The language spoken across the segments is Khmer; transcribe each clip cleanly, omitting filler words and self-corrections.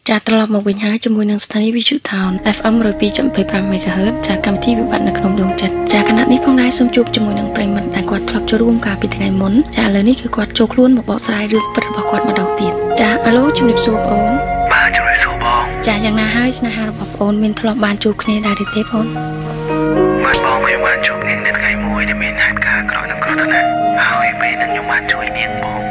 ចាត្រឡប់មកវិញហើយជាមួយនឹងស្ថានីយ៍វិទ្យុ Town FM 102.25 MHz ចាកម្មវិធីវិបត្តិនៅក្នុងដួងចិត្តចាគណៈនេះផងដែរសូមជួបជាមួយនឹងប្រិមិត្តដែលគាត់ធ្លាប់ចូលរួមកាលពីថ្ងៃមុនចាឥឡូវនេះគឺគាត់ចូលខ្លួនមកបកស្រាយរឿងពិតរបស់គាត់ម្ដងទៀតចាអាឡូជំរាបសួរបងអូនបាទជំរាបសួរបងចាយ៉ាងណាហើយស្នេហារបស់បងអូនមានធ្លាប់បានជួបគ្នាដែរទេទេបងបាទបងខ្ញុំបានជួបនាងនៅថ្ងៃមួយដែលមានហេតុការណ៍អាក្រក់និងគ្រោះថ្នាក់ហើយពេលนั้นខ្ញុំបានជួយនាងបង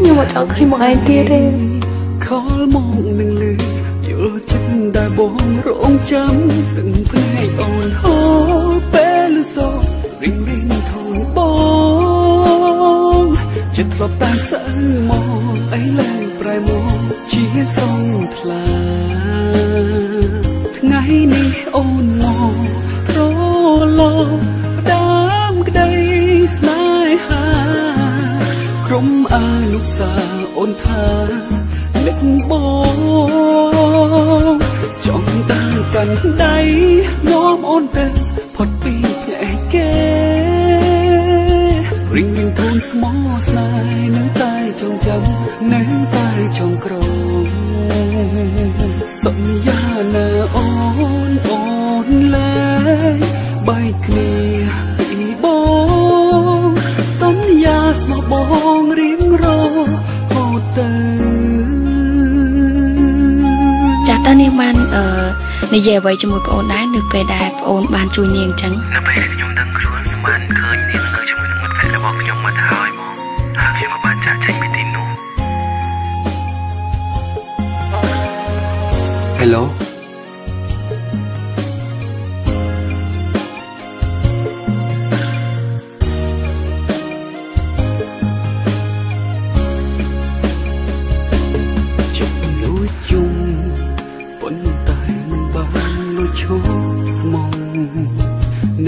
ខ្ញុំអត់ចង់ឃើញមកឯងទៀតទេខលមកនឹងលឺយល់ចិត្តដែលបងរងចាំទាំងភ្នែកអូនហូរពេលលឺសូរីងរីងធូនបងចិត្តធ្លាប់តែសៅមកអីឡើងប្រែមកជាសងថ្លាថ្ងៃនេះអូនមកត្រឡប់ដើមក្តីស្នេហាក្រុមអនុសាអូនថានឹកបងចង់ដើរកាន់ដៃនាំអូនទៅផុតពីភ្នែកគេរីងរីងធូនស្មោស្នេហ៍នៅតែចងចាំនៅតែចងក្រងសន្យាណាអូនអូនលែងបែកគ្នាពីបងសន្យាស្មោះបងរៀងរហូតទៅចាតើនាងបាននិយាយអ្វីជាមួយប្អូនដែរនៅពេលដែលប្អូនបានជួយនាងអញ្ចឹងនៅពេលដែលខ្ញុំដឹងខ្លួនខ្ញុំបានឃើញនាងនៅជាមួយនឹងមិត្តភក្តិរបស់ខ្ញុំមកទៅហើយបងហើយខ្ញុំក៏បានចាកចេញពីទីនោះ Hello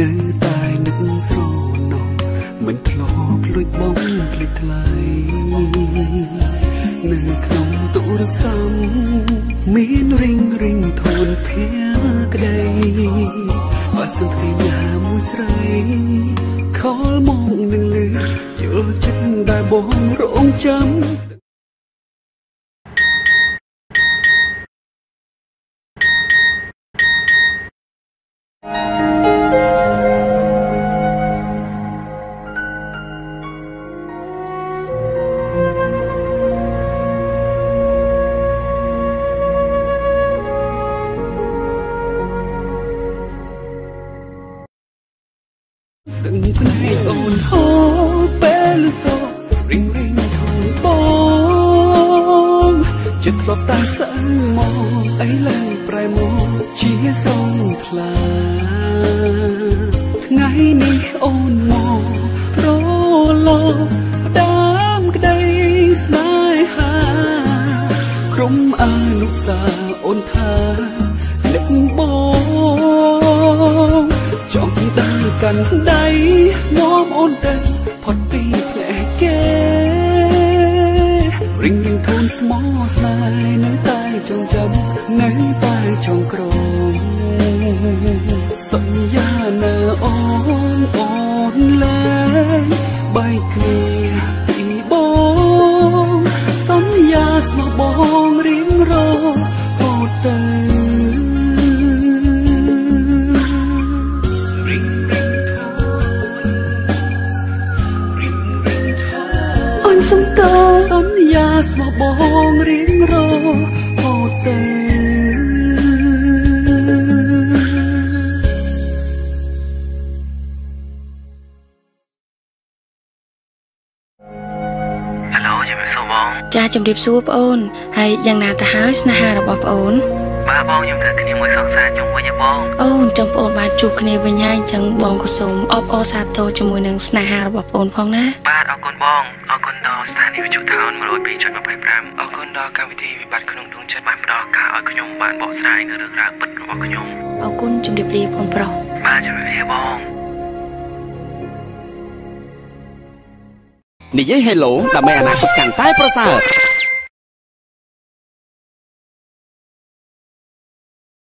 នៅតែនឹកស្រណោមិនធ្លាប់លួចបងភ្លេចថ្លៃនៅក្នុងទូរស័ព្ទមានរីងរីងធូនភាក្តីបើសិនថ្ងៃណាមួយស្រីខលមកនឹងលឺយល់ចិត្តដែលបងរងចាំទាំងភ្នែកអូនហូរពេលលឺសូរីងរីងធូនបងចិត្តធ្លាប់តែសៅមកអីឡើងប្រែមកជាសងថ្លាថ្ងៃនេះអូនមកត្រឡប់ដើមក្តីស្នេហាក្រុមអនុសាអូនថានឹកបងចង់ដើរកាន់ដៃនាំអូនទៅផុតពីភ្នែកគេរីងរីងធូនស្មោស្នេហ៍នៅតែចងចាំនៅតែចងក្រងសន្យាណាអូនអូនលែងបែកគ្នា ស្មោះបងរៀងរហូតទៅ ចា ជំរាបសួរប្អូន ហើយយ៉ាងណាទៅហើយស្នេហារបស់ប្អូន? បាទបង ខ្ញុំត្រូវគ្នាមួយសង្សារខ្ញុំវិញបង។ អូ អញ្ចឹងប្អូនបានជួបគ្នាវិញហើយ អញ្ចឹងបងក៏សូមអបអរសាទរជាមួយនឹងស្នេហារបស់ប្អូនផងណា។ បាទ អរគុណបង អរគុណដល់ស្ថានីយ៍វិទ្យុថោន 102.25 អរគុណដល់កម្មវិធីវិបត្តិក្នុងដួងចិត្ត បានផ្ដល់ឱកាសឲ្យខ្ញុំបានបកស្រាយនៅរឿងរ៉ាវពិតរបស់ខ្ញុំ។ អរគុណ ជំរាបលាបងប្រុស។ បាទ ជំរាបលាបង។ និយាយ Hello ដើម្បីអនាគតកាន់តែប្រសើរ។